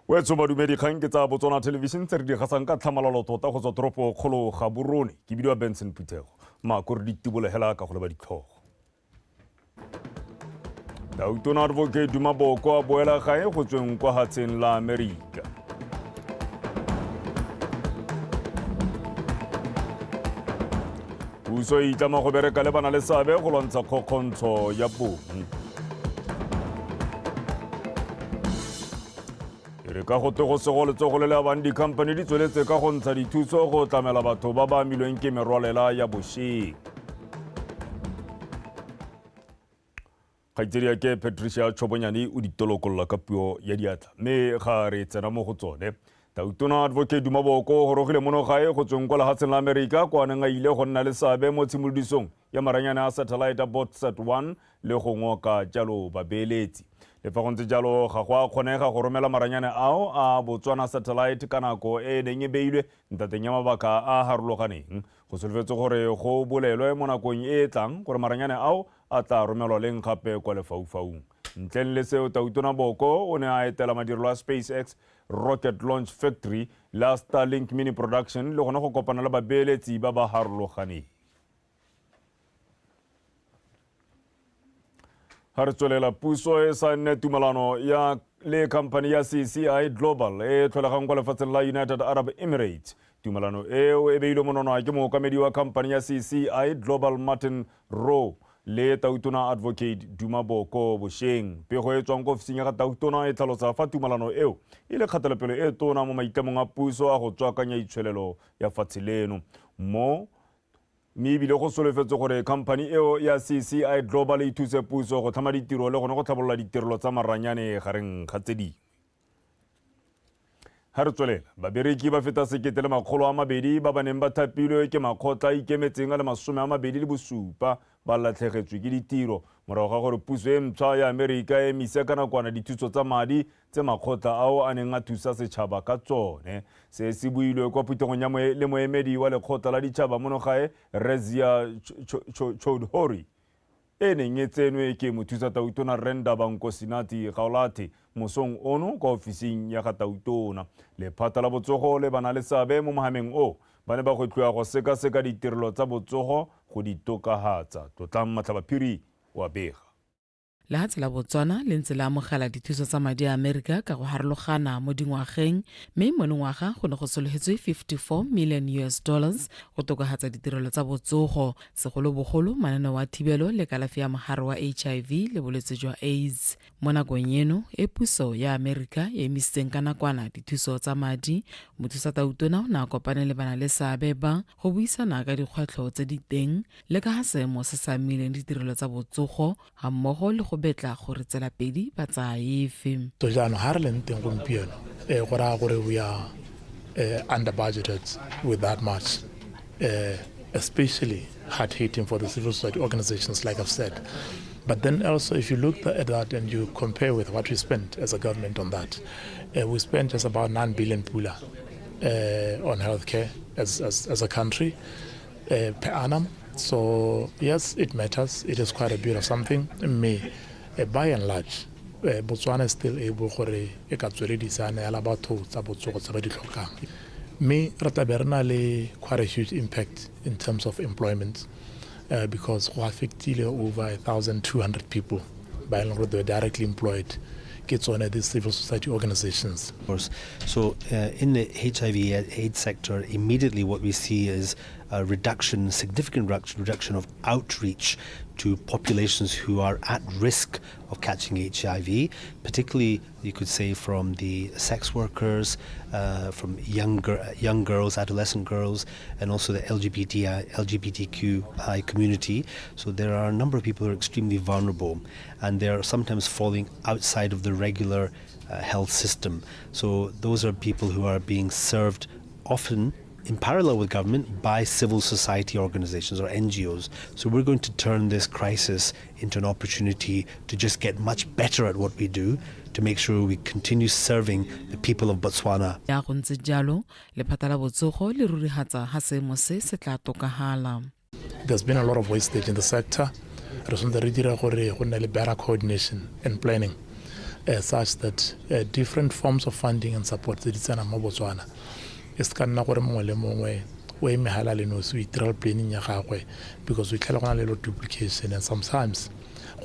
Wetso badumedi, kgang ke tsa Botswana Television tse re di gasang ka tlhamalalo tota go tswa toropo kgolo Gaborone. Ke bidiwa Benson Phuthego. Maako re di tibolegela ka go leba ditlhogo. Tautona Advocate Duma Boko a boela gae go tsweng kwa hatsheng la Amerika. Puso e itlama go bereka le bana le seabe go lwantsha kgokgontsho ya bong. E re ka go twe go sego letsogo le le abang, dikhamphani di tsweletse ka go ntsha dithuso go tlamela batho ba ba amilweng ke merwalela ya bosheng. Kgaitsedi ya ke Patricia Chobonyane o ditolokolola ka puo ya diatla, mme ga re tsena mo go tsone. Tautona Advocate Duma Boko o gorogile mono gae go tsweng kwa lehatsheng la Amerika, kwa a neng a ile go nna le seabe mo tshimolodisong ya maranyane a satellite a Botsat 1 le go ngoka jalo babeeletsi. Le fa go ntse jalo, ga go a kgonega go romela maranyane ao a Botswana Satellite ka nako e e neng e beilwe ntateng ya mabaka a a harologaneng. Go solofetswe gore go bolelwe mo nakong e e tlang gore maranyane ao a tla romelwa leng gape kwa lefaufaung. Ntleng le seo, Tautona Boko o ne a etela madirelo a SpaceX Rocket Launch Factory le a Starlink Mini Production le gone go kopana le babeeletsi ba ba harologaneng. Ga re tswelela, puso e saenne tumalano ya le khamphani ya CCI Global e e tlholegang kwa lefatsheng la United Arab Emirates. Tumalano eo e beilwe mononwa ke mookamedi wa khamphani ya CCI Global Martin Rowe le Tautona Advocate Duma Boko bosheng. Pego e tswang kwa ofising ya ga Tautona e tlhalosa fa tumalano eo e le kgatelopele e tona mo maitlamong a puso a go tswakanya itsholelo ya fatshe leno mo, mme ebile go solofetswe gore khamphani eo ya CCI Global e thuse puso go tlhama ditiro le gone go tlhabolola ditirelo tsa maranyane gareng ga tse dingwe. Ga re tswelela, babereki ba feta 1200 ba ba neng ba thapilwe ke makgotla a ikemetseng a le 27 ba latlhegetswe ke ditiro morago ga gore puso e ntšhwa ya Amerika e emise ka nakwana dithuso tsa madi tse makgotla ao a neng a thusa setšhaba ka tsone. Se se builwe kwa phuthegong ya le moemedi wa lekgotla la ditšhaba mono gae, Rre Zia Choudhury, e neng e tsenwe ke mothusa tautona Rre Ndaba Nkosinathi Gaolathe mosong ono kwa ofising ya ga tautona. Lephata la botsogo le bana le seabe mo mohameng o, ba ne ba gwetlhiwa go sekaseka ditirelo tsa botsogo go di tokahatsa. Tlotlang Matlhabaphiri wa bega. Lehatshe la Botswana le ntse le amogela dithuso tsa madi a Amerika ka go harologana mo dingwageng, mme monongwaga go ne go solofetswe 54 million US dollars go tokafatsa ditirelo tsa botsogo, segolobogolo mananeo a thibelo le kalafi ya mogare wa HIV le bolwetse jwa AIDS. Mo nakong eno e puso ya Amerika e emisitseng ka nakwana dithuso tsa madi, mothusatautona o ne a kopane le bana-le-seabe ba go buisana ka dikgwetlho tse di teng le ka ga seemo se se amileng ditirelo tsa botsogo ga mmogo le go betla gore tselapedi ba tsaya efe. So jaanong ga re leng teng gompieno, go raya gore we are under budgeted with that much, especially hard hitting for the civil society organizations, like I've said. But then also, if you look at that and you compare with what we spent as a government on that, we spent just about 9 billion pula on healthcare as a country per annum. So yes, it matters. It is quite a bit of something. Mme by and large, Botswana is still able gore e ka tsweledisa neela batho tsa botsogo tse ba di tlhokang. Mme re tla be re na le quite a huge impact in terms of employment, because go affectile over 1200 people ba e leng gore they were directly employed ke tsone these civil society organizations. So in the HIV AIDS sector, immediately what we see is a reduction, significant reduction of outreach to populations who are at risk of catching HIV, particularly you could say from the sex workers, from young girls, adolescent girls, and also the LGBTQI community. So there are a number of people who are extremely vulnerable, and they are sometimes falling outside of the regular health system. So those are people who are being served often in parallel with government by civil society organizations or NGOs. So we're going to turn this crisis into an opportunity to just get much better at what we do to make sure we continue serving the people of Botswana. Ya go ntse jalo, lephata la botsogo le rurihatsa ha seemo se se tla tokahala. There's been a lot of wastage in the sector. Re tshwanetse re dira gore go nne le better coordination and planning. Such that different forms of funding and support tse di tsenang mo Botswana e se ka nna gore mongwe le mongwe o eme hala le nosi o itirela planning ya gagwe, because o itlhela go na le lo duplication and sometimes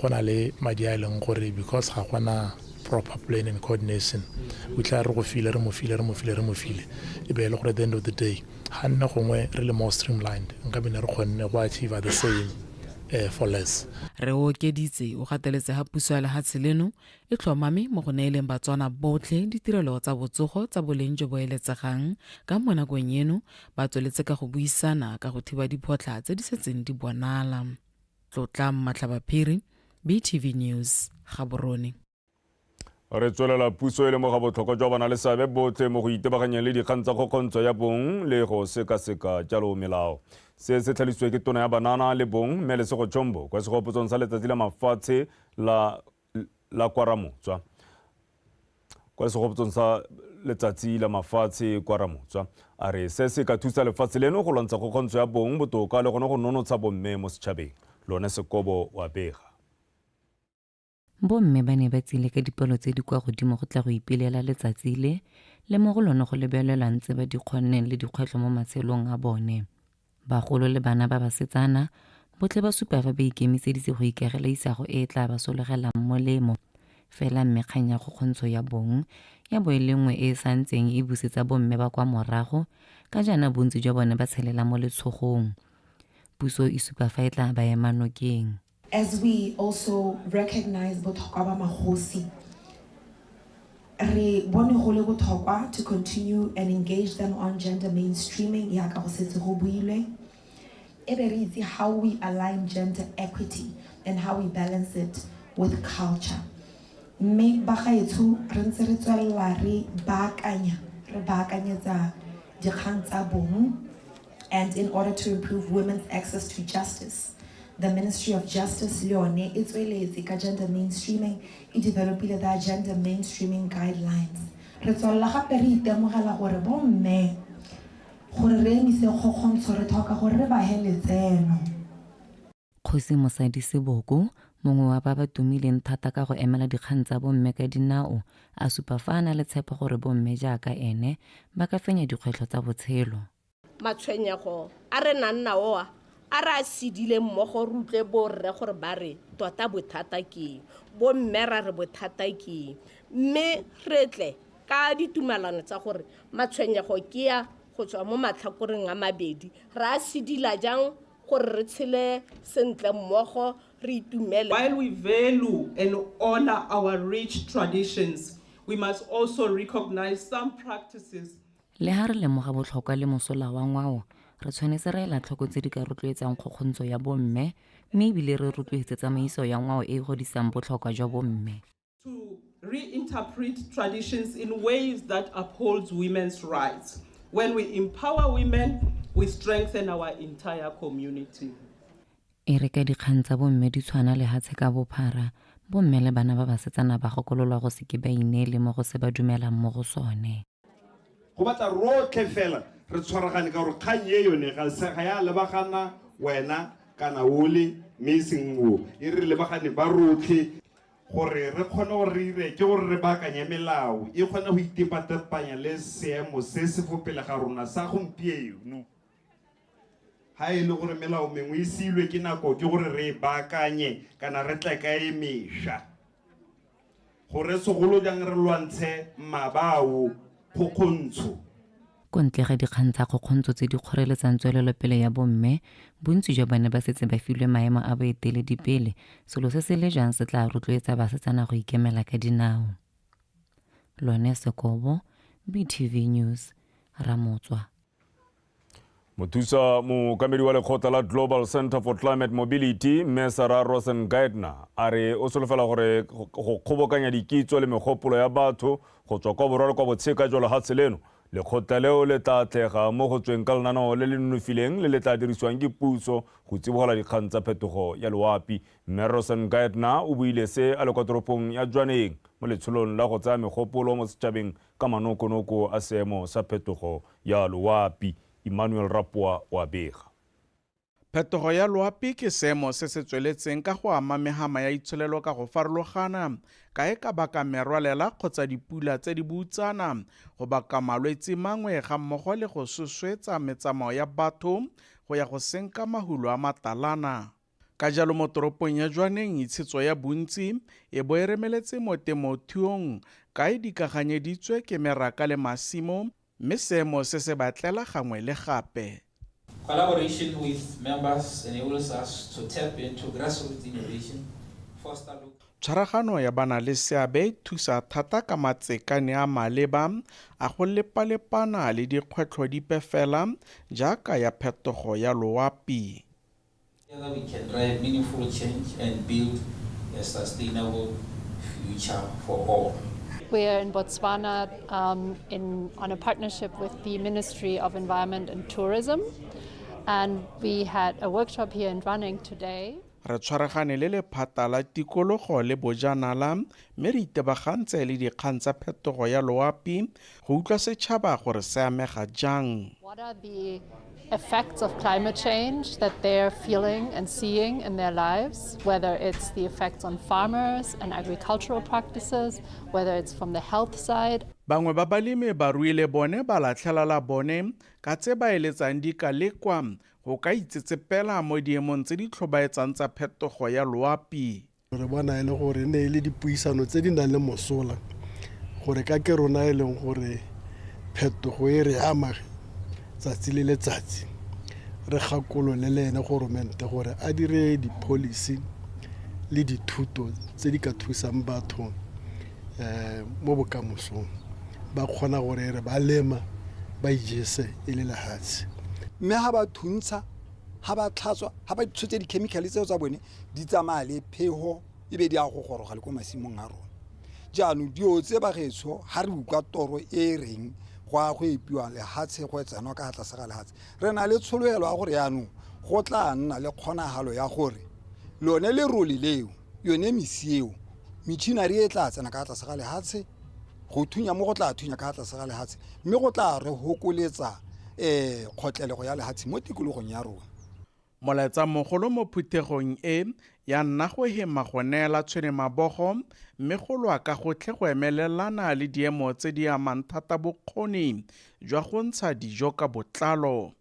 go na le madi a e leng gore because ga gona proper plan and coordination, o itlhela re go file, re mo file, re mo file, re mo file, e be e le gore at the end of the day ga nne gongwe re le more streamlined nka be ne re kgonne go achieve the same for less. Re okeditse o gateletse ha puso ya lehatshe leno e tlhomame mo go neeleng Batswana botlhe ditirelo tsa botsogo tsa boleng jo bo eletsegang, ka mo nakong eno ba tsweletse ka go buisana ka go thiba diphotlha tse di setseng di bonala. Tlotla Mmatlhabaphiri, BTV News, Gaborone. Re tswelela. Puso e lemoga botlhokwa jwa bana le seabe botlhe mo go itebaganyeng le dikgang tsa kgokgontsho ya bong le go sekaseka jalo melao. Se se tlhalositswe ke tona ya banana le bong, mme Lesego Chombo, kwa segopotsong sa letsatsi la mafatshe la kwa Ramotswa, kwa segopotsong sa letsatsi la mafatshe kwa Ramotswa. A re se se ka thusa lefatshe leno go lwantsha kgokgontsho ya bong botoka le gone go nonotsha bomme mo setšhabeng. Lone Sekobo wa bega. Bomme ba ne ba tsile ka dipalo tse di kwa godimo go tla go ipelela letsatsi le le mo go lone go lebelelwang tse ba di kgonneng le dikgwetlho mo matshelong a bone. Bagolo le bana ba basetsana botlhe ba supa fa ba ikemiseditse go ikagela isago e e tla ba sologelang molemo. Fela mme kgang ya kgokgontsho ya bong ya bo e le nngwe e e santseng e busetsa bomme ba kwa morago, ka jaana bontsi jwa bone ba tshelela mo letshogong. Puso e supa fa e tla ba ema nokeng. As we also recognize botlhokwa ba magosi, re bone go le botlhokwa to continue and engage them on gender mainstreaming, yaka go setse go builwe, e be re itse how we align gender equity and how we balance it with culture. Mme bagaetsho, re ntse re tswelela re baakanya, re baakanyetsa dikgang tsa bong, and in order to improve women's access to justice, the Ministry of Justice le yone e tsweletse ka gender mainstreaming, e developile the gender mainstreaming guidelines. Re tswelela gape re itemogela gore bomme, gore re emise kgokgontsho, re tlhoka gore re ba he letseno. Kgosi Mosadi Seboko, mongwe wa ba ba tumileng thata ka go emela dikgang tsa bomme ka dinao, a supa fa a na le tshepo gore bomme jaaka ene ba ka fenya dikgwetlho tsa botshelo. Matshwenyego a re nang nao a re a sedile mmogo, re utlwe borre gore ba re tota bothata ke eng, bomme ra re bothata ke eng, mme re tle ka ditumelano tsa gore matshwenyego ke ya go tswa mo matlhakoreng a mabedi, re a sedila jang gore re tshele sentle mmogo, re itumele. While we value and honor our rich traditions, we must also recognize some practices Le ha re lemoga botlhokwa le mosola wa ngwao, re tshwanetse ra ela tlhoko tse di ka rotloetsang kgokgontsho ya bomme, mme ebile re rotloetse tsamaiso ya ngwao e e godisang botlhokwa jwa bomme. To reinterpret traditions in ways that upholds women's rights. When we empower women, we strengthen our entire community. E re ka dikgang tsa bomme di tshwana lehatshe ka bophara, bomme le bana ba basetsana ba gakololwa go se ke ba ineele mo go se ba dumelang mo go sone. Go batla rotlhe fela re tshwaragane ka gore kgang e yone ga se ga ya lebagana wena kana ole, mme e seng o e re lebagane ba rotlhe gore re kgone gore re ire ke gore re baakanye melao e kgone go itepatepanya le seemo se se fo pele ga rona sa gompieno. Ga e le gore melao mengwe e siilwe ke nako, ke gore re e baakanye kana re tle ka e mešwa, gore segolo jang re lwantshe mabao kgokgontsho. Ko ntle ga dikgang tsa kgokgontsho tse di kgoreletsang tswelelopele ya bomme, bontsi jwa bone ba setse ba filwe maemo a boeteledipele, selo se se le jang se tla rotloetsa basetsana go ikemela ka dinao. Lone Sekobo, BTV News, Ramotswa. Mothusa mookamedi wa lekgotla la Global Center for Climate Mobility, mme Sarah Rosengaertner, a re o solofela gore go kgobokanya dikitso le megopolo ya batho go tswa kwa borwa le kwa botsheka jwa lehatshe leno, lekgotla leo le tla atlega mo go tsweng ka lenaneo le le nonofileng le le tla dirisiwang ke puso go tsibogela dikgang tsa phetogo ya loapi. Mme Rosengaertner o buile se a le kwa toropong ya Jwaneng mo letsholong la go tsaya megopolo mo setšhabeng ka manokonoko a seemo sa phetogo ya loapi. Emmanuel Rapoa wa bega. Phetogo ya loapi ke seemo se se tsweletseng ka go ama mehama ya itsholelo ka go farologana, ka e ka baka merwalela kgotsa dipula tse di boutsana, go baka malwetse mangwe ga mmogo le go sosoetsa metsamao ya batho go ya go senka mahulo a matalana. Ka jalo mo toropong ya Jwaneng itshetso ya bontsi e bo e remeletse mo temothuong ka e dikaganyeditswe ke meraka le masimo mme seemo se se ba tlela gangwe le gape. Collaboration with members enables us to tap into grassroots innovation, foster local. Tshwaragano ya bana-le-seabe e thusa thata ka matsekane a maleba a go lepalepana le dikgwetlho dipe fela jaaka ya phetogo ya loapi. Together we can drive meaningful change and build a sustainable future for all. We are in Botswana on a partnership with the Ministry of Environment and Tourism, and we had a workshop here in Jwaneng today. Re tshwaragane le lephata la tikologo le bojanala mme re itebagantse le dikgang tsa phetogo ya loapi go utlwa setšhaba gore se amega jang. What are the effects of climate change that they're feeling and seeing in their lives, whether it's the effects on farmers and agricultural practices, whether it's from the health side. Bangwe ba balemi barui le bone ba latlhela la bone ka tse ba eletsang di ka lekwa go ka itsetsepela mo diemong tse di tlhobaetsang tsa phetogo ya loapi. Re bona e le gore ne e le dipuisano tse di nang le mosola gore ka ke rona e leng gore phetogo e re ama tsatsi le letsatsi, re gakolole le ene goromente gore a dire di-policy le dithuto tse di ka thusang batho mo bokamosong ba kgona gore re ba lema ba ijese e le lehatshe. Mme ha ba thuntsha, ha ba tlhatswa, ha ba tshotse di-chemical tseo tsa bone di tsamaya le phego e be di a go goroga le ko masimong a rona. Jaanong dio tse bagaetsho ha re utlwa toro e reng go a go epiwa lehatshe go tsenwa ka tlase ga lehatshe, re na le tshologelo ya gore yaanong go tla nna le kgonagalo ya gore lone lerole leo, yone mesi eo, metšhinari e tla tsena ka tlase ga lehatshe, go thunya mo go tla thunya ka tlase ga lehatshe, mme go tla re hokoletsa kgotlelego ya lehatshe mo tikologong ya rona. Molaetsa mogolo mo phuthegong e ya nna go hema go neela tshwene mabogo mme go lwa ka gotlhe go emelelana le diemo tse di amang thata bokgoni jwa go ntsha dijo ka botlalo.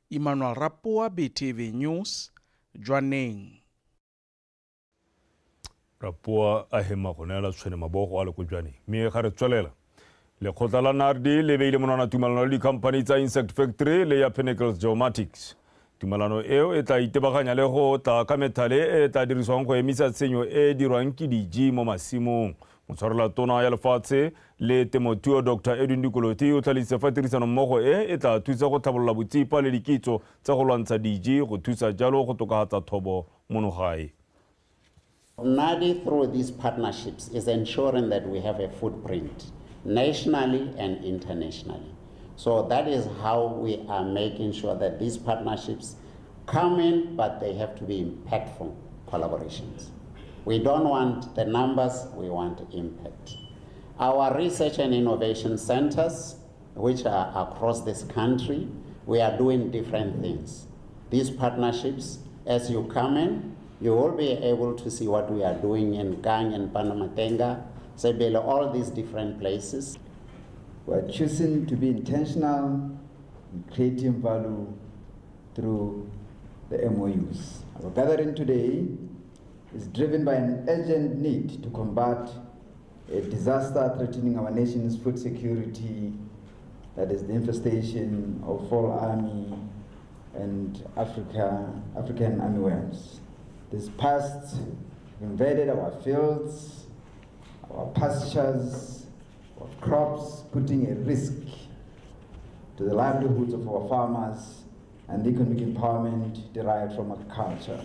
Emmanuel Rapoa, BTV News, Jwaneng. Rapoa a hema go neela tshwene mabogo a le ko Jwaneng. Mme ga re tswelela, lekgotla la NARDI le beile monwana tumelano le dikhamphani tsa Insect Factory le ya Pinnacles Geomatics. Tumelano eo e tla itebaganya le go tla ka methale e tla dirisiwang go emisa tshenyo e dirwang ke diji mo masimong. Motshwarela tona ya lefatshe le temothuo Dr. Edwin Dikoloti o tlhalositse fa tirisanommogo e e tla thusa go tlhabolola botsipa le dikitso tsa go lwantsha diji go thusa jalo go tokafatsa thobo mono gae. NARDI, through these partnerships, is ensuring that we have a footprint nationally and internationally. So that is how we are making sure that these partnerships come in, but they have to be impactful collaborations. We don't want the numbers, we want impact. Our research and innovation centers, which are across this country, we are doing different things. These partnerships, as you come in, you will be able to see what we are doing in Kang and Pandamatenga, Sebele, all these different places. We are choosing to be intentional in creating value through the MOUs. Our gathering today is driven by an urgent need to combat a disaster threatening our nation's food security, that is the infestation of fall army and African armyworms. These pests invaded our fields, our pastures, our crops, putting a risk to the livelihoods of our farmers and the economic empowerment derived from agriculture.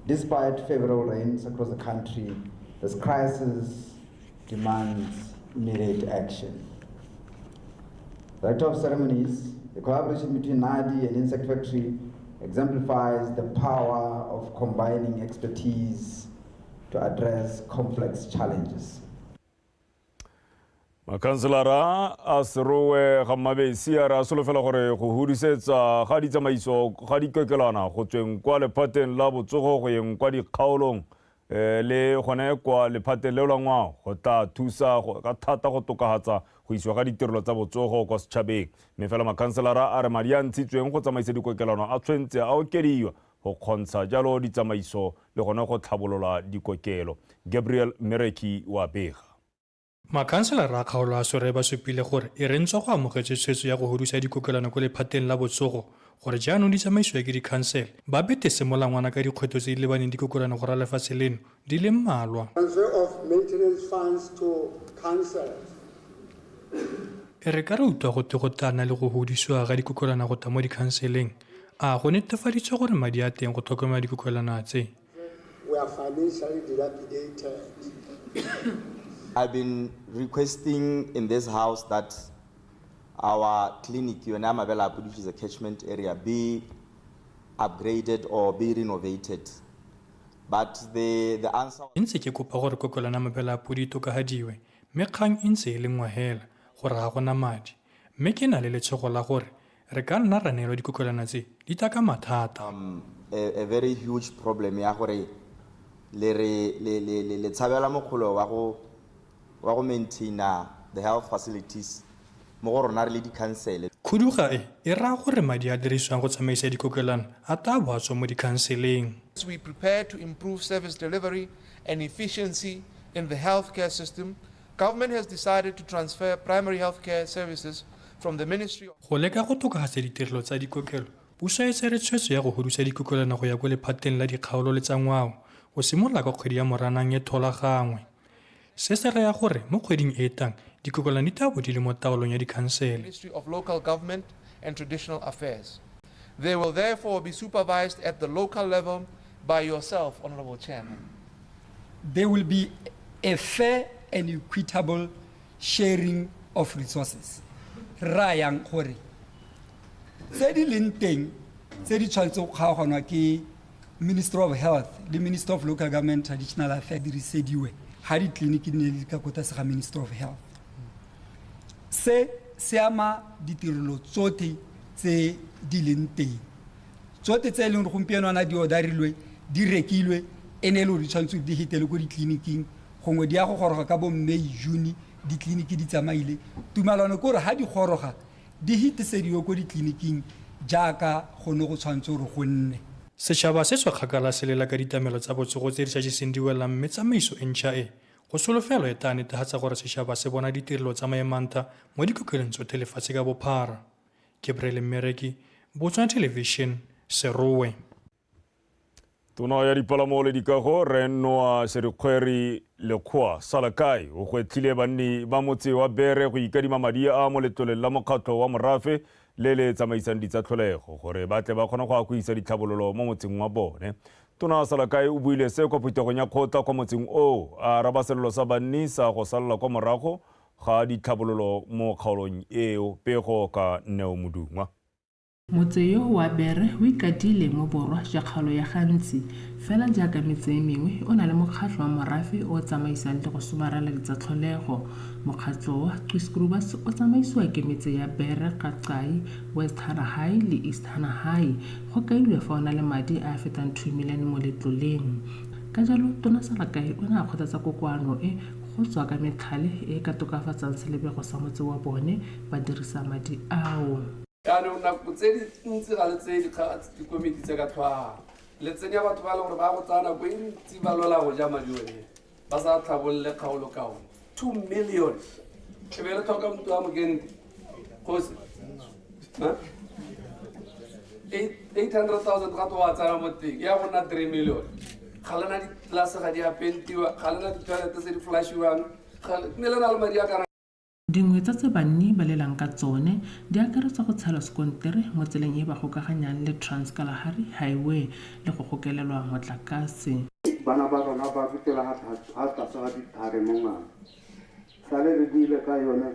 Despite favorable rains across the country, this crisis demands immediate action. Director of Ceremonies, the collaboration between NARDI and Insect Factory exemplifies the power of combining expertise to address complex challenges. Makhanselara a Serowe ga Mmabesi a re a solofela gore go hudusetsa ga ditsamaiso ga dikokelwana go tsweng kwa lephateng la botsogo go yeng kwa dikgaolong le gone kwa lephateng leo la ngwao go tla thusa ka thata go tokafatsa go isiwa ga ditirelo tsa botsogo kwa setšhabeng. Mme fela makhanselara a re madi a ntshitsweng go tsamaisa dikokelwana a tshwanetse a okediwa go kgontsha jalo ditsamaiso le gone go tlhabolola dikokelo. Gabriel Mmereki wa bega. Makhanselara a kgaolo a Serowe ba supile gore e re ntswa go amogetswe tshwetso ya go hudusa dikokelwana ko lephateng la botsogo gore jaanong di tsamaisiwa ke dikhansele, ba bete semolangwana ka dikgwetlho tse di lebaneng dikokelwana go ralala lefatshe leno di le mmalwa. Transfer of maintenance funds to councils. E re ka re utlwa go twe go tla nna le go hudusiwa ga dikokelwana go tla mo dikhanseleng, a go netefaditswe gore madi a teng go tlhokomela dikokelwana tse? We are financially dilapidated. I've been requesting in this house that our clinic, yona Mabela, which is a catchment area, be upgraded or be renovated. But the answer... Ntse ke kopa gore kokelwana Mabela Podi e tokafadiwe, mme kgang e ntse e le nngwe hela, gore ga gona madi. Mme ke na le letshogo la gore re ka nna ra neelwa dikokelwana tse di tla ka mathata. A very huge problem ya gore le re le le le le tshabela mokgolo wa go maintaina the health facilities mo go rona re le dikhansele. Khuduga e e raya gore madi a dirisiwang go tsamaisa dikokelwana a tla bo a tswa mo dikhanseleng. As we prepare to improve service delivery and efficiency in the healthcare system, government has decided to transfer primary healthcare services from the Ministry of Go leka go tokafatsa ditirelo tsa dikokelo, puso e tsere tshwetso ya go hudusa dikokelwana go ya ko lephateng la dikgaolo le tsa ngwao go simolola ka kgwedi ya Moranang e thola gangwe. Se se raya gore mo kgweding e e tlang dikokelwana di tla bo di le mo taolong ya dikhansele. Ministry of Local Government and Traditional Affairs. They will therefore be supervised at the local level by yourself, Honorable Chairman. There will be a fair and equitable sharing of resources. Rayang gore tse di leng teng tse di tshwanetseng go kgaoganwa ke Ministry of Health le Ministry of Local Government Traditional Affairs dirisediwe ga ditleliniki di ne di ka ko tlase ga Ministry of Health. Se se ama ditirelo tsotlhe tse di leng teng, tsotlhe tse e leng gore gompieno ana di orderilwe, di rekilwe, e ne e le gore di tshwanetse di hetele ko ditleliniking, gongwe di ya go goroga ka bo May, June, ditleliniki di tsamaile. Tumalano ke gore ga di goroga di hetesediwe ko ditleliniking jaaka go ne go tshwanetse gore go nne. Setšhaba se tswa kgakala se lela ka ditlamelo tsa botsogo tse di sa jeseng di welang, mme tsamaiso e ntšha e go solofelwa e tla netefatsa gore setšhaba se bona ditirelo tsa maemanta mo dikokelong tsotlhe lefatshe ka bophara. Gabriel Mmereki, Botswana Television, Serowe. Tona ya dipalamo le dikago re Noah Serikgweri Lekgoa Salakae o gwetlhile banni ba motse wa Bere go ikadima madi a mo letloleng la mokgatlho wa morafe le le tsamaisang ditsatlholego gore ba tle ba kgone go akgoisa ditlhabololo mo motseng wa bone. Tona Salakae o buile se kwa phuthegong ya kgotla kwa motseng oo, a araba selelo sa banni sa go salela kwa morago ga ditlhabololo mo kgaolong eo. Pego ka Neo Modungwa. Motse yo wa Bere o ikatile mo borwa jwa kgaolo ya Gantsi, fela jaaka metse e mengwe o na le mokgatlho wa morafe o o tsamaisang le go somarela ditsatlholego. Mokgatlho wa Quiskrubas o tsamaisiwa ke metse ya Bere, Qaqai, West Hanahai le East Hanahai. Go kailwe fa o na le madi a a fetang 2 million mo letloleng. Ka jalo, Tona Salakae o ne a kgothatsa kokoano e go tswa ka metlhale e e ka tokafatsang selebego sa motse wa bone ba dirisa madi ao. Jaanong nako tse dintsi ga le tseye dikomiti tse ka tlhwaalo, le tsenya batho ba e leng gore ba go tsaya nako e ntsi ba lwela go ja madi one, ba sa tlhabolole kgaolo ka one. 2 million e be le tlhoka motho wa mokente kgosi 800,000 gape wa tsena mo teng ya go nna 3 million. Ga lena ditlelase ga di a pentiwa, ga lena di-toilet tse di flashiwang, ne le na le madi a kana. Dingwe tsa tse banni ba lelang ka tsone di akaretsa go tshelwa sekontere mo tseleng e ba gokaganyang le Trans Kalahari Highway le go gokelelwa motlakase. Bana ba rona ba rutela ha tlase ga dithare mo ngwana. Sale re buile ka yone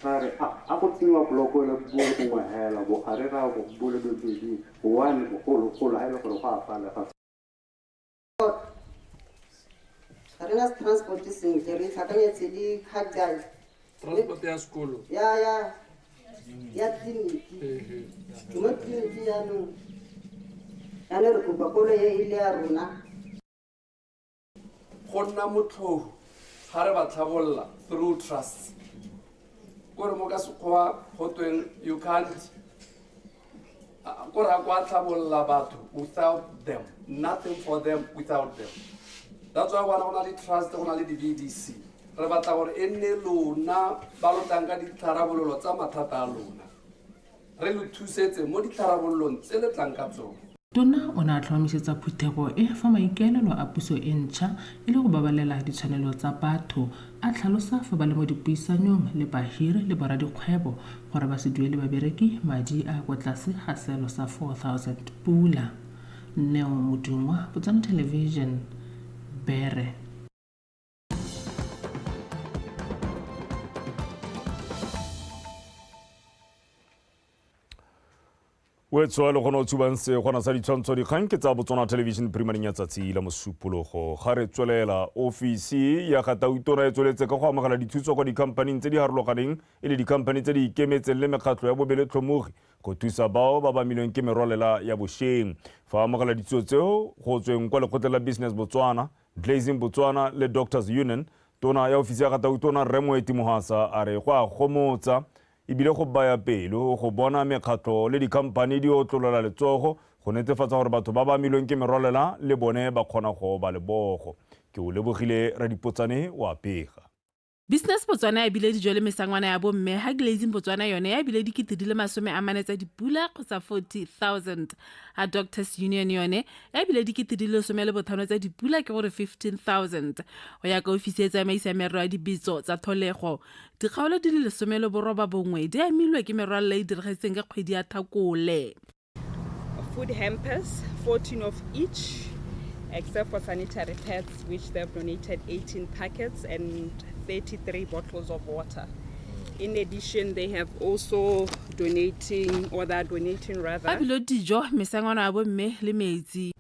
ra re a go tsenyiwa boloko le bo le bongwe hela bo a re ra go bo le bobedi one bogologolo ha e le gore go a palega. Ga re na transport sentle, re itlhakanyetse le kgakala. Transport ya sekolo. Ya ya ya tleliniki. Mo tleliniki jaanong jaanong re kopa koloi e e le ya rona. Go nna motlhofu ga re ba tlhabolola through trust. Kore mo ka Sekgowa go tweng you can't, kore ga kwa tlhabolola batho without them, nothing for them without them. That's why go na le trust, go na le di-V D C. Re batla gore e nne lona ba lo tlang ka ditlharabololo tsa mathata a lona, re lo thusetse mo ditlharabololong tse le tlang ka tsone. Tona o ne a tlhomamisetsa phuthego e fa maikaelelo a puso e ntšha e le go babalela ditshwanelo tsa batho, a tlhalosa fa ba le mo dipuisanyong le bahiri le boradikgwebo gore ba se duele babereki madi a kwa tlase ga seelo sa 4000 pula. Neo Modungwa, Botswana Television, Bere. Wetswa le gone o tshubang segwana sa ditshwantsho dikgang ke tsa Botswana Television phirimaneng ya tsatsi la Mosupologo. Ga re tswelela, ofisi ya ga Tautona e tsweletse ka go amogela dithuso kwa dikhamphaning tse di harologaneng e le dikhamphani tse di ikemetseng le mekgatlho ya bobeletlhomogi go thusa bao ba bamilweng ke merwalela ya bošeng. Fa amogela dithuso tseo go tsweng kwa lekgotleng la Business Botswana, Glazing Botswana le Doctors Union, tona ya ofisi ya ga Tautona Rre Moeti Mohwasa a re go a gomotsa ebile go baya pelo go bona mekgatlho le dikhamphani di otlolola letsogo go netefatsa gore batho ba ba amilweng ke merwalela le bone ba kgona go oba lebogo. Ke o lebogile Radipotsane wa pega. Business Botswana ya bile dijo le mesangwana ya bomme, ha Glazing Botswana yone ya bile 40,000 tsa dipula kgotsa 40,000. Ha Doctors Union yone ya bile 15,000 tsa dipula ke gore 15,000. Go ya ka ofisi e tsamaisa merero ya dibetso tsa tlholego, dikgaolo di le 19 di amilwe ke merwalela e diragetseng ka kgwedi ya Thakole. Food hampers, 14 of each, except for sanitary pads, which they've donated 18 packets and 33 bottles of water. In addition, they have also donating, or they're donating rather. Ba bile dijo, mesangwana ya bomme le metsi.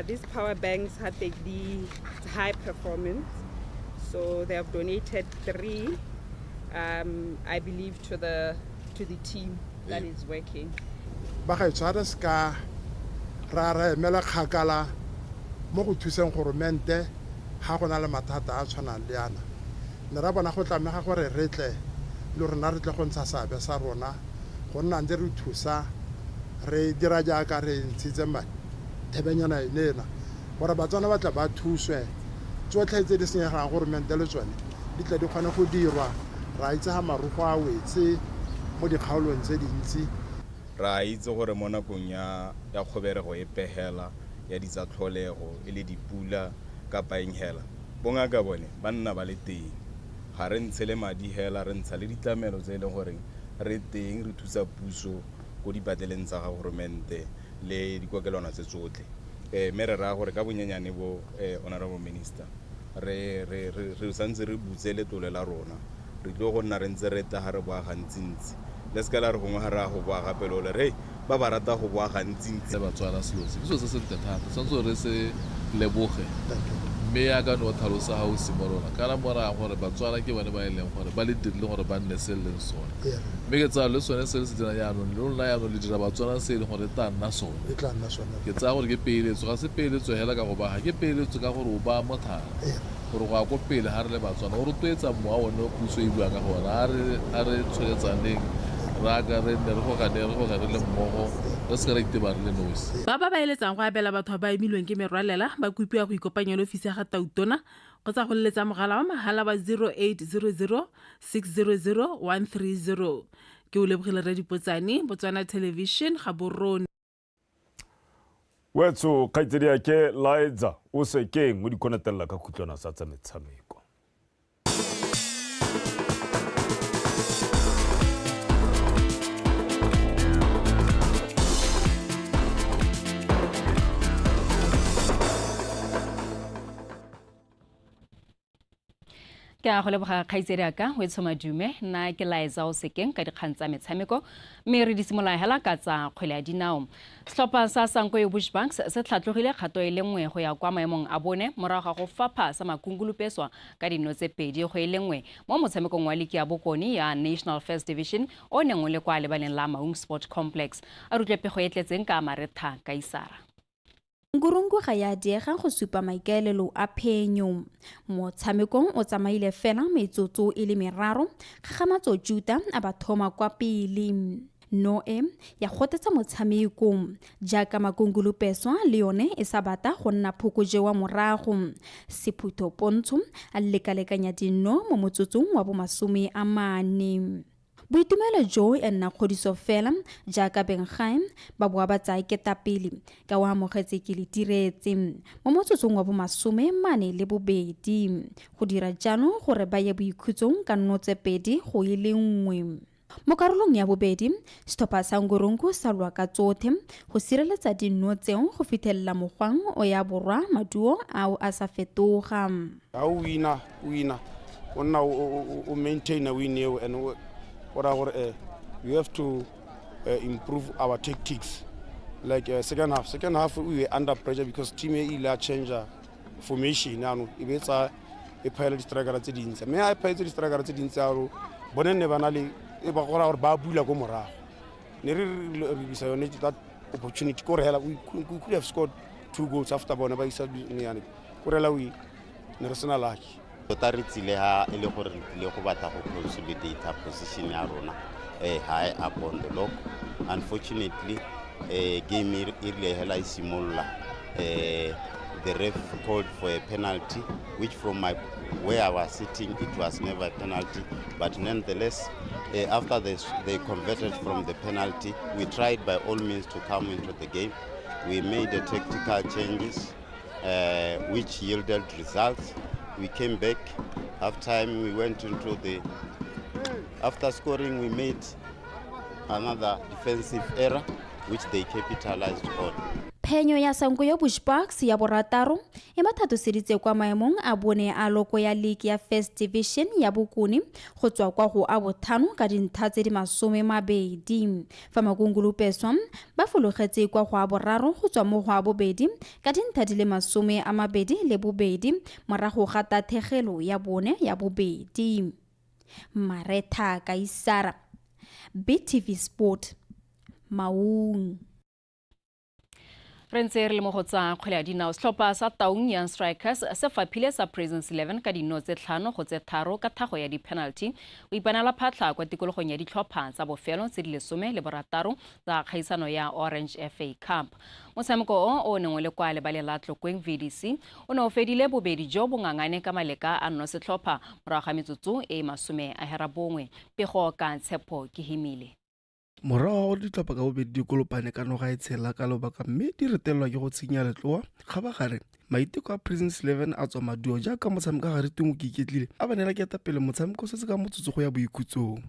These power banks had the high performance, so they have donated 3, I believe, to the team that is working. Ba gaetsho, ga re se ka ra ra emela kgakala mo go thuseng goromente ga go na le mathata a tshwanang le ana. Ne ra bona go tlamega gore re tle le rona re tle go ntsha seabe sa rona go nna ntse re thusa, re dira jaaka re ntshitse mathebenyana ene ena gore Batswana ba tle ba thuswe. Tsotlhe tse di senyegang goromente le tsone di tle di kgone go dirwa. Ra itse ga marugo a wetse mo dikgaolong tse dintsi. Ra itse gore mo nakong ya kgoberego e pegela ya ditsa tlholego e le dipula kapa eng hela, bongaka bone ba nna ba le teng. Ga re ntshe le madi hela, re ntsha le ditlamelo tse e leng gore re teng re thusa puso ko dipatleleng tsa ga goromente le dikokelwana tse tsotlhe. Mme re raya gore ka bonyenyane bo, Honorable Minister, re santse re butse letlole la rona. Re tlo go nna re ntse re tla ga re boa gantsintsi. Le se ka la re gongwe ga re a go boa gape le ole re ba ba rata go boa gantsintsi. Batswana selo se ke selo se sentle thata, tshwanetse gore re se leboge. Mme yaka no tlhalosa ga o simolola kana mo raya gore Batswana ke bone ba e leng gore ba le dirile gore ba nne se leng sone. Mme ke tsaya le sone se le se dirang jaanong, le lona jaanong le dira Batswana se e leng gore e tla nna sone. Ke tsaya gore ke peeletso, ga se peeletso hela ka go ba ga ke peeletso ka gore o ba mo thata. Gore go ya ko pele ga re le Batswana, o rotloetsa mowa one o puso e buang ka gona, a re tsholetsaneng, re aka re nne re gogane, re goge re le mmogo, re se ka ra iteba re le nosi. Ba ba ba eletsang go abela batho ba ba amilweng ke merwalela ba kopiwa go ikopanya le ofisi ya ga Tautona kgotsa go leletsa mogala wa mahala wa 0800 600 130. Ke o lebogile Radipotsane, Botswana Television, Gaborone. Wetso kgaitsedi ya ke Laetsa o sekeng o di konetelela ka khutlwana sa tsa metshameko. Ke a go leboga kgaitsedi aka o e tshomadume nna ke laetsa o sekeng ka dikgang tsa metshameko mme re di simolola hela ka tsa kgwele ya dinao. Setlhopha sa Sankoyo Bushbucks se tlhatlogile kgato e le nngwe go ya kwa maemong a bone morago ga go fapha sa Makungulupeswa ka dino tse 2-1 mo motshamekong wa liki ya bokone ya National First Division o neng o le kwa lebaleng la Maung Sport Complex. A rutlwe pego e tletseng ka Maretha Kaisara. Ngurungu ga ya diega go supa maikaelelo a phenyo. Motshamekong o tsamaile fela metsotso e le meraro, Kgakgamatso Juta a ba thoma kwa pele. Noe ya gotetsa motshameko jaaka Makungulupeswa le yone e sa bata go nna phokoje wa morago. Sephutho Pontsho a lekalekanya dino mo motsotsong wa bomasome a mane. Boitumelo jo e nna kgodiso fela jaaka benggae ba boa ba tsaya ketapele ka o amogetse ke le tiretse mo motsotsong wa bomasome mane le bobedi go dira jalo gore ba ye boikhutsong ka 0 2-1. Mo karolong ya bobedi setlhopha sa Ngurungu sa lwa ka tsothe go sireletsa dino tseo go fitlhelela mogwang o ya borwa maduo ao a sa fetoga. Ha o wina o nna o maintain win eo and gore we have to improve our tactics. Like second half we were under pressure because team e ile a change formation jaanong e be tsa e phaela di-strikera tse dintsi mme a e phaetse di-strikera tse dintsi aro bone ne ba na le e ba gora gore ba bula ko morago ne re re yone that opportunity ko re hela we could have scored 2 goals after bone ba isa ne ko rela we ne re sena lucky. Tota re tsile ha e le gore re tlile go batla go consolidate position ya rona high up on the log. Unfortunately, game e rile hela e simolola, the ref called for a penalty, which from my where I was sitting it was never a penalty, but nonetheless after they converted from the penalty, we tried by all means to come into the game. We made the tactical changes which yielded results. We came back half time, we went into the after scoring we made another defensive error which they capitalized on. Phenyo ya Sankoyo Bushbucks ya borataro e mathatoseditse kwa maemong a bone a loko ya league ya First Division ya bokone go tswa kwa go a bothano ka dintlha tse di 20. Fa Makungulupeswa ba fologetse kwa go a boraro go tswa mo go a bobedi ka dintlha di le 22 morago ga tathegelo ya bone ya bobedi. Maretha Kaisara, BTV Sport, Maung. Re ntse re le mo go tsa kgwele ya dinao. Setlhopha sa Taung Young Strikers se faphile sa Prisons 11 ka dino tse 5-3 ka thago ya di-penalty. O ipanela phatlha kwa tikologong ya ditlhopha tsa bofelo tse di 16 tsa kgaisano ya Orange FA Cup. Motshameko o o neng o le kwa lebaleng la Tlokweng VDC o ne o fedile bobedi jo bo ngangane ka maleka a nno setlhopha morago ga metsotso e 90. Pego ka Tshepo Kehimile. Morago ga gore ditlhopha ka bobedi di kolopane ka noga e tshela ka lobaka mme di retelelwa ke go tshenya letloa, kgabagare maiteko a Prisons 11 a tswa maduo jaaka motshameko a gare Tungu ke iketlile a ba neela ketapele motshameko se se ka motsotso go ya boikhutsong.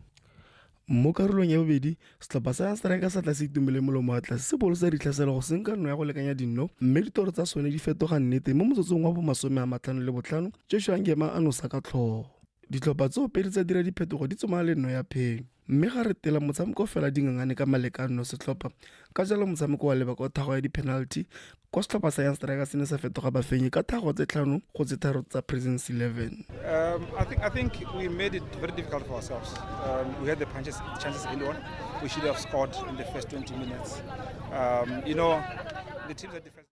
Mo karolong ya bobedi setlhopha sa Striker sa tla se itumele molomo wa tlase se bolosa ditlhaselo go senka nno ya go lekanya dinno mme ditoro tsa sone di fetoga nnete mo motsotsong wa bo 55 Joshua Ngema a nosa ka tlhogo. Ditlhopha tseo pedi tsa dira diphetogo di tsomana le nno ya phenyo mme ga re tela motshameko fela dingangane ka malekano setlhopha ka jalo motshameko wa leba kwa thago ya di-penalty kwa setlhopha sa Young Strikers se ne sa fetoga bafenyi ka thago tse 5-3 tsa Prisons 11. I think we made it very difficult for ourselves. We had the chances early on. We should have scored in the first 20 minutes. The teams are different.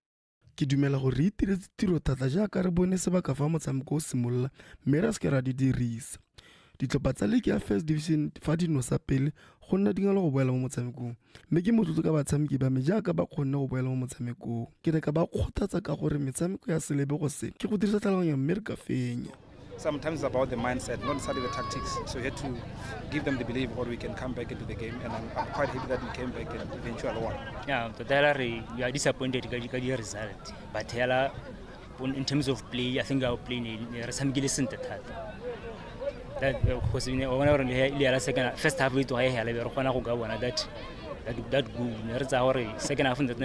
Ke dumela gore re itiretse tiro thata jaaka re bone sebaka fa motshameko o simolola mme ra seke ra di dirisa. Ditlhopha tsa league ya First Division fa di nosa pele go nna dingalo go boela mo motshamekong mme ke motlotlo ka batshameki ba me jaaka ba kgonne go boela mo motshamekong. Ke ne ka ba kgothatsa ka gore metshameko ya selebego se ke go dirisa tlhaloganyo mme re ka fenya. Sometimes it's about the mindset, not necessarily the tactics. So we had to give them the belief or we can come back into the game, and I'm quite happy that we came back and eventually won. Yeah, totally, we are disappointed because the result. But in terms of play, I think our play is that because we first half we to that that good. Second half that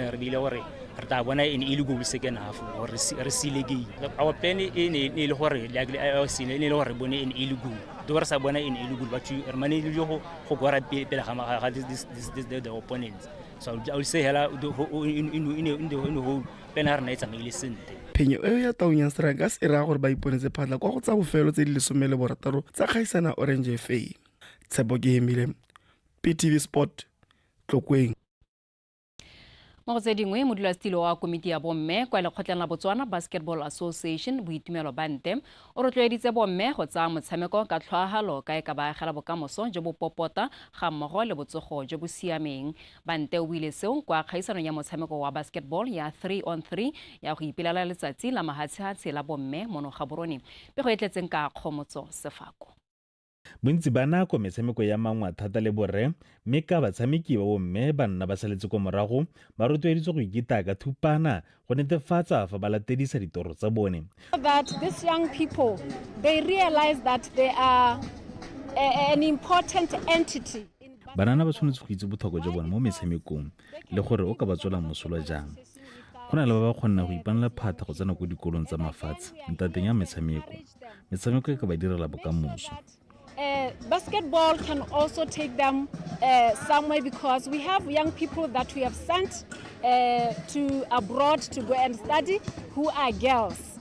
Re tla bona an early goal second half gore re seale game. Our plan e ne e le gore like e ne e le gore re bone an early goal. Though re sa bona an early goal, but re managile go kora pele ga this this the opponents. So I will say hela in the whole plan ya rena e tsamaile sentle. Phenyo eo ya Taung Young Strikers e raya gore ba iponetse phatlha kwa go tsa bofelo tse di 16 tsa kgaisano ya Orange FA. Tshepo Kehemile, PTV Sport, Tlokweng. Mo go tse dingwe, modulasetilo wa komiti ya bomme kwa lekgotleng la Botswana Basketball Association, Boitumelo Bante, o rotloeditse bomme go tsaya motshameko ka tlhoahalo ka e ka ba agela bokamoso jo bo popota ga mmogo le botsogo jo bo siameng. Bante o buile seo kwa kgaisanong ya motshameko wa basketball ya 3 on 3 ya go ipelela letsatsi la mahatshehatshe la bomme mono Gaborone. Pego e tletseng ka Kgomotso Sefako. Bontsi ba nako metshameko ya mangwa thata le borre, mme ka batshameki ba bomme ba nna ba saletse kwa morago, ba rotloeditswe go ikitaya ka thupana go netefatsa fa ba latedisa ditoro tsa bone. That these young people, they realize that they are an important entity. Banana ba tshwanetse go itse botlhokwa jwa bone mo metshamekong le gore o ka ba tswela mosola jang. Go na le ba ba kgonang go ipanela phatha go tsena ko dikolong tsa mafatshe ntateng ya metshameko. Metshameko e ka ba direla bokamoso. Basketball can also take them somewhere because we have young people that we have sent to abroad to go and study who are girls.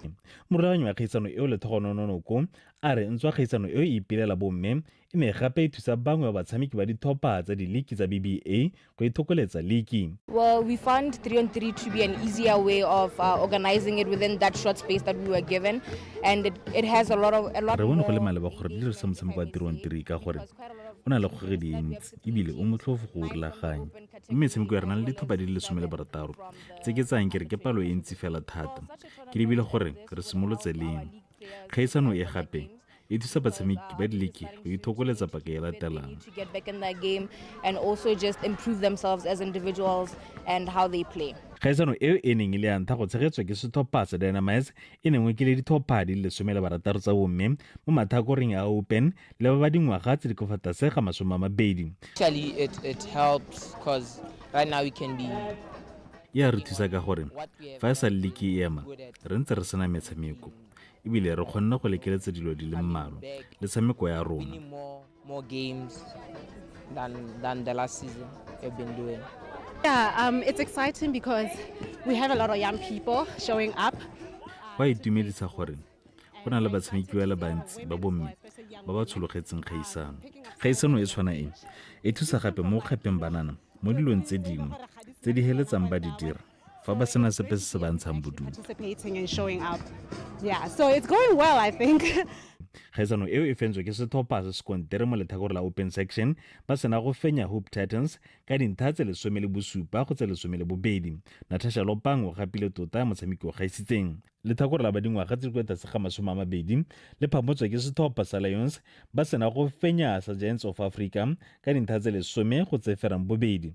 Morulaganyi wa kgaisano eo Lethogonono Noko a re ntswa kgaisano eo e ipelela bomme, e ne gape e thusa bangwe ba batshameki ba ditlhopha tsa diliki tsa BBA go ithokoletsa liki. Well, we found 3 on 3 to be an easier way of organizing it within that short space that we were given, and it has a lot of, a lot Re bone go le more maleba gore re dirise motshameko wa 3 on 3 ka gore o na le kgogedi e ntsi ebile o motlhofo go o rulaganya. Mme metshameko ya rena le ditlhopha di le 16 tse ke tsayang ke re ke palo e ntsi fela thata. Ke lebile gore re simolotse leng. Kgaisano e gape e thusa batshameki ba diliki go ithokoletsa paka e latelang. To get back in that game and also just improve themselves as individuals and how they play. Kgaisano eo e neng e le ya ntlha go tshegetswa ke setlhopha sa Dynamites e nengwe ke le ditlhopha di le 16 tsa bomme mo mathakoreng a Open le ba ba dingwaga tse di ka fa tlase ga 20. Actually, it helps because right now we can be E a re thusa ka gore fa e sa le liki e ema re ntse re sena metshameko ebile re kgonne go lekeletsa dilo di le mmalwa le tshameko ya rona. More games than the last season we've been doing. Yeah, it's exciting because we have a lot of young people showing up. Go a itumedisa gore go na le batshameki ba le bantsi ba bomme ba ba tshologetseng kgaisano. Kgaisano e tshwana e e thusa gape mo go kgapeng banana mo dilong tse dingwe tse di heletsang ba di dira fa ba sena sepe se se ba ntshang bodutu. Participating and showing up. Yeah, so it's going well, I think. Kgaisano eo e fentswe ke setlhopha sa sekontere mo lethakore la Open Section ba sena go fenya Hope Titans ka dintlha tse 17 go tse 12. Natasha Lopang o gapile tota motshameki o gaisitseng. Lethakore la ba dingwaga tse di kwa tlase ga 20 le phamotswe ke setlhopha sa Lions ba sena go fenya sa Giants of Africa ka dintlha tse 10 go tse ferang bobedi.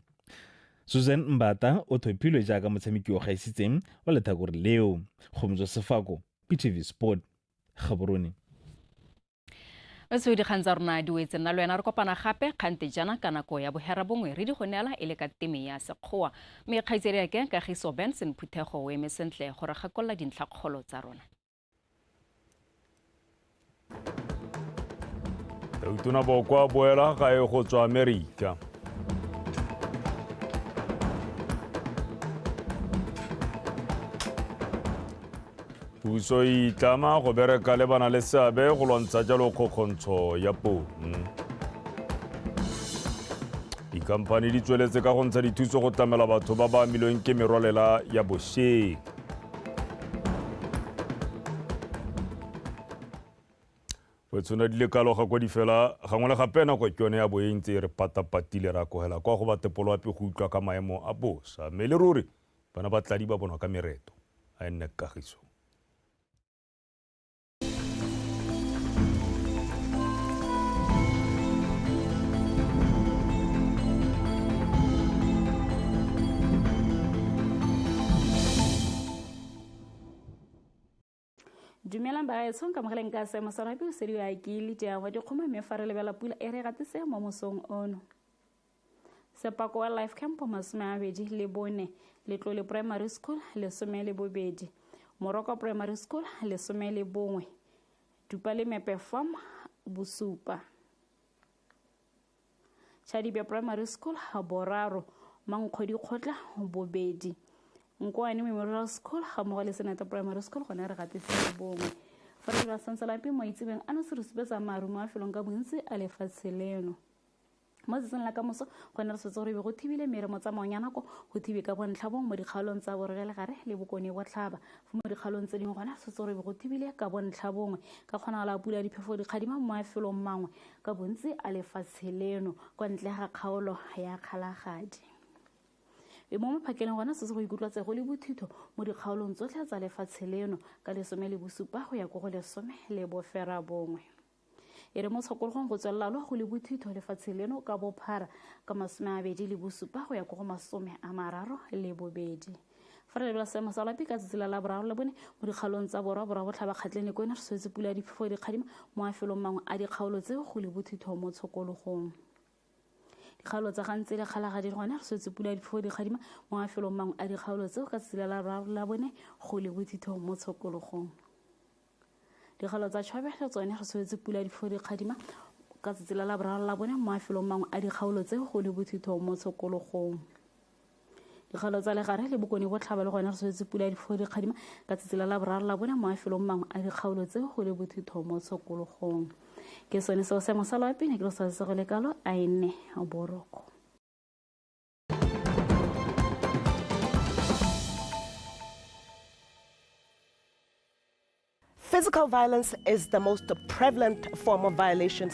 Susan Mbata o thophilwe jaaka motshameki o gaisitseng wa lethakore leo. Kgomotso Sefako, PTV Sport, Gaborone. Batho dikgang tsa rona di wetse, nna le wena re kopana gape kgante jaana ka nako ya bohera bongwe re di go neela e le ka teme ya Sekgowa. Mme kgaitsedi ya ke Kagiso Benson Phuthego o eme sentle gore gakolola dintlhakgolo tsa rona. Tautona Boko a boela gae go tswa Amerika. Puso e itlama go bereka le bana le seabe go lwantsha jalo kgokgontsho ya bong. Dikhamphani di tsweletse ka go ntsha dithuso go tlamela batho ba ba amilweng ke merwalela ya bosheng. Go tshwana di le kalo ga kwa di fela gangwe le gape nako ke yone ya bo e ntse e re patapatile ra kogela kwa go ba tepoloapi go utlwa ka maemo a bosa. Mme le ruri bana ba tladi ba bonwa ka mereto a e nne kagiso. Dumelang bagaetsho, nkamogeleng ka seemo sa loapi o sediwa ke Lydia wa dikgomo, mme fa re lebela pula e re gatise mo mosong ono. Sepako wa Life Camp 24, Letlole Primary School 12, Moroko Primary School 11, Dupalemepe Farm 7, Chadibe Primary School 3, Mankgodi Kgotla 2, Nkoane Memorial School ga mmogo le Senate Primary School gone re gatetse 1. Fa re ba santse lape mo itsebeng ano se re supetsa maru mo mafelong ka bontsi a lefatshe leno. Mo tsatsing la kamoso gone re swetse gore be go thibile mere mo tsamaong ya nako go thibe ka bontlha bongwe mo dikgaolong tsa borwa le gare le bokone botlhaba. Fa mo dikgaolong tse dingwe gone re swetse gore be go thibile ka bontlha bongwe ka kgonagalo ya pula ya diphefo dikgadima mo mafelong mangwe ka bontsi a lefatshe leno kwa ntle ga kgaolo ya Kgalagadi. E mo maphakeleng gona se se go ikutlwa tsego le bothitho mo dikgaolong tsotlhe tsa lefatshe leno ka 17 go ya ko go 19. E re mo tshokologong go tswelelalo go le bothitho lefatshe leno ka bophara ka 27 go ya ko go 32. Fa re lebela seemo sa loapi ka tsatsi la Laboraro le bone mo dikgaolong tsa borwa, borwa botlhaba, Kgatleng le Kwena re swetse pula ya diphefo dikgadima mo mafelong mangwe a dikgaolo tseo go le bothitho mo tshokologong. Dikgaolo tsa Gantsi le Kgalagadi le gone re swetse pula ya diphefo dikgadima mo mafelong mangwe a dikgaolo tseo ka tsatsi la Laboraro la bone go le bothitho mo tshokologong. Dikgaolo tsa Chobe le tsone re swetse pula ya diphefo dikgadima ka tsatsi la Laboraro la bone mo mafelong mangwe a dikgaolo tseo go le bothitho mo tshokologong. Dikgaolo tsa Legare le Bokone Botlhaba le gone re swetse pula ya diphefo dikgadima ka tsatsi la Laboraro la bone mo mafelong mangwe a dikgaolo tseo go le bothitho mo tshokologong. Ke sone seo seemo sa loapi ne ke lo sa sego le kalo a e nne boroko. Physical violence is the most prevalent form of violation.